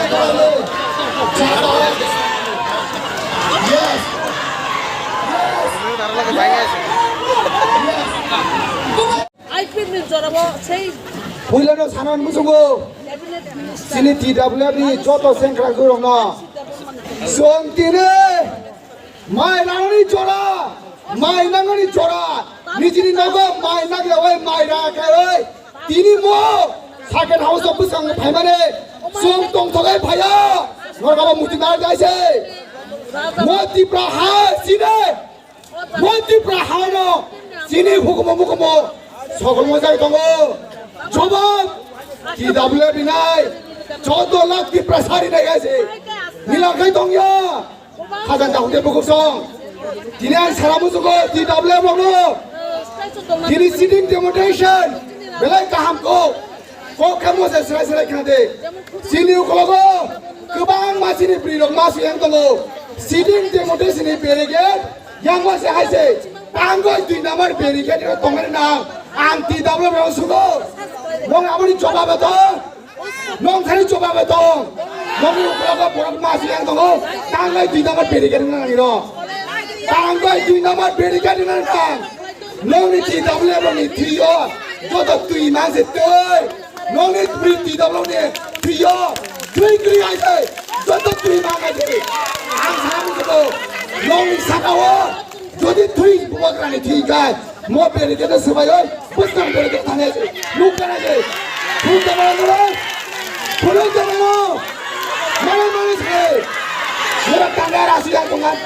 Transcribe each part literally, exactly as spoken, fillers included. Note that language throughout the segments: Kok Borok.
Yes. I P L ni jorabo sei Puilano sanan musugo. Cabinet minister. Chini T W F ni joto sengkrak rokno. Song tini mai nangani jora, mai nangani jora. Nijini nogo mai nagya oi mai ra kai oi. Tini mo second house of bwskango phaimani song tongthogai phaiya. Norgabo muti nar jaise. Mo Tipra ha sine. Mo Tipra hano chini hukumu mukumu sokolmo jai tongo. Jobab T W F rinai chaudo lakh Tipra sari nai gaisi. Nila khai tongya. Khajang jahung de bukup song. Tini ang sara musugo T W F rokno. Tini sitting demonstration belai kaham ko. Kok khe mo se srai srai khna de. Chini ukologo kwbangma chini bwrwi rok ma su yang tongo. Sitting demonstration ni barricade yang ma se hai se. Tangoi dui number barricade ro tongmani nang. Ang T W F rok sugo. Nong aboni jobab tong. Nong khani jobab tong. Nongni ukologo borok ma su yang tongo. Tangoi dui number barricade nang ni ro. Tangoi dui number barricade nang nang. Nongni T W F ni thwi o joto twi man se twi. Nongni twi T W F ni thwi o twi kri ai se joto twi man ai se. Ang sa mu ko nongni saka o jodi twi bubagrani thwi kai mo barricade swbai oi bwskang barricade thang ai se. Nuk kana se. Nuk kana se. Phuluk kana se. Mana mana se. Mura tangga rasi yang tongan.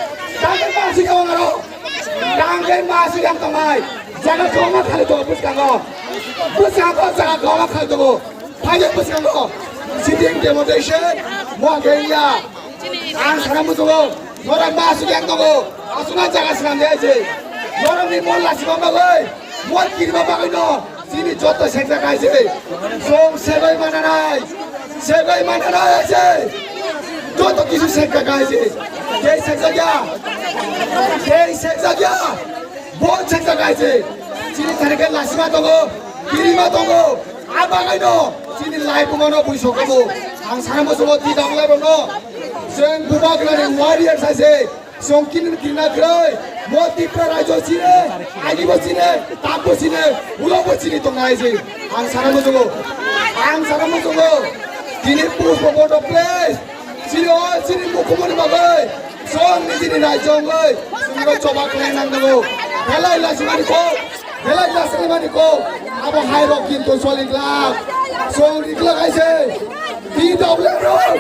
Tangga rasi yang tongan. Tangkhe ma swi yang tongnai. Jaga kwbangma khali tongo bwskango. Bwskango jaga kwbangma khali tongo. Phaide bwskango. Sitting demonstration. Mo khe ya. Ang sana muchungo. Norok ma swi yang tongo. Asuna jaga swnam de se. Norok ni mon lasi ma bagwi. Mo kirima bagwi no. Chini joto seksa kaise. Song segoi mananai. Segoi mananai ase. Joto kisu seksa kaise. Tei seksa kya? Tei seksa kya? Bon seksa kaise. Chini thani ke lasima tongo. Kirima tongo. Abagai no. Chini life mo no bui sokobo. Ang sana mo sobo ti dam life no. Seng bubagrani warrior saise. Songkini kina krai, mo Tipra rajyo sini, ani bo sini, tak bo sini, ulo bo sini tongnai si. Ang sana musugo, ang sana musugo. Tini push bo bodo place. Sini o sini mukumuni bagai. Song ni sini rajyo ngai. Sini choba kena nang dago. Helai la sini ko. Belai jasni mani ko, abo hai rok kintu solik lak. Solik lak aise. Di doble ro.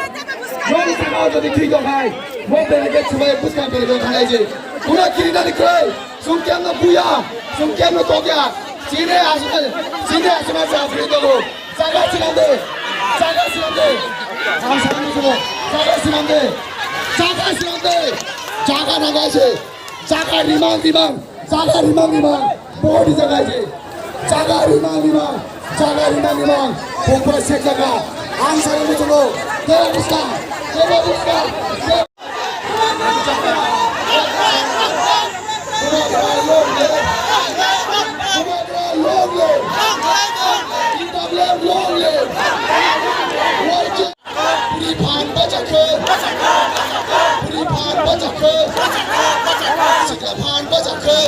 Nong saka jodi thik dong hai. Mo belai ke chubai buskang belai ke thangai je. Pura kiri nani krai. Sung kiam no buya. Sung kiam no tokya. Chine asuna, chine asuna sa free dogo. Jaga sinam de. Jaga sinam de. Ang sa ni sumo. Jaga sinam de. Jaga sinam de. Jaga nang aise. Jaga rimang rimang. Jaga rimang rimang, body jaga je. Jaga rimang rimang, jaga rimang rimang. Bokra sek jaga. Ang sana muchungo. Tera buska, tera buska. Puri phan bachakhe. Puri phan bachakhe. Sikla phan bachakhe.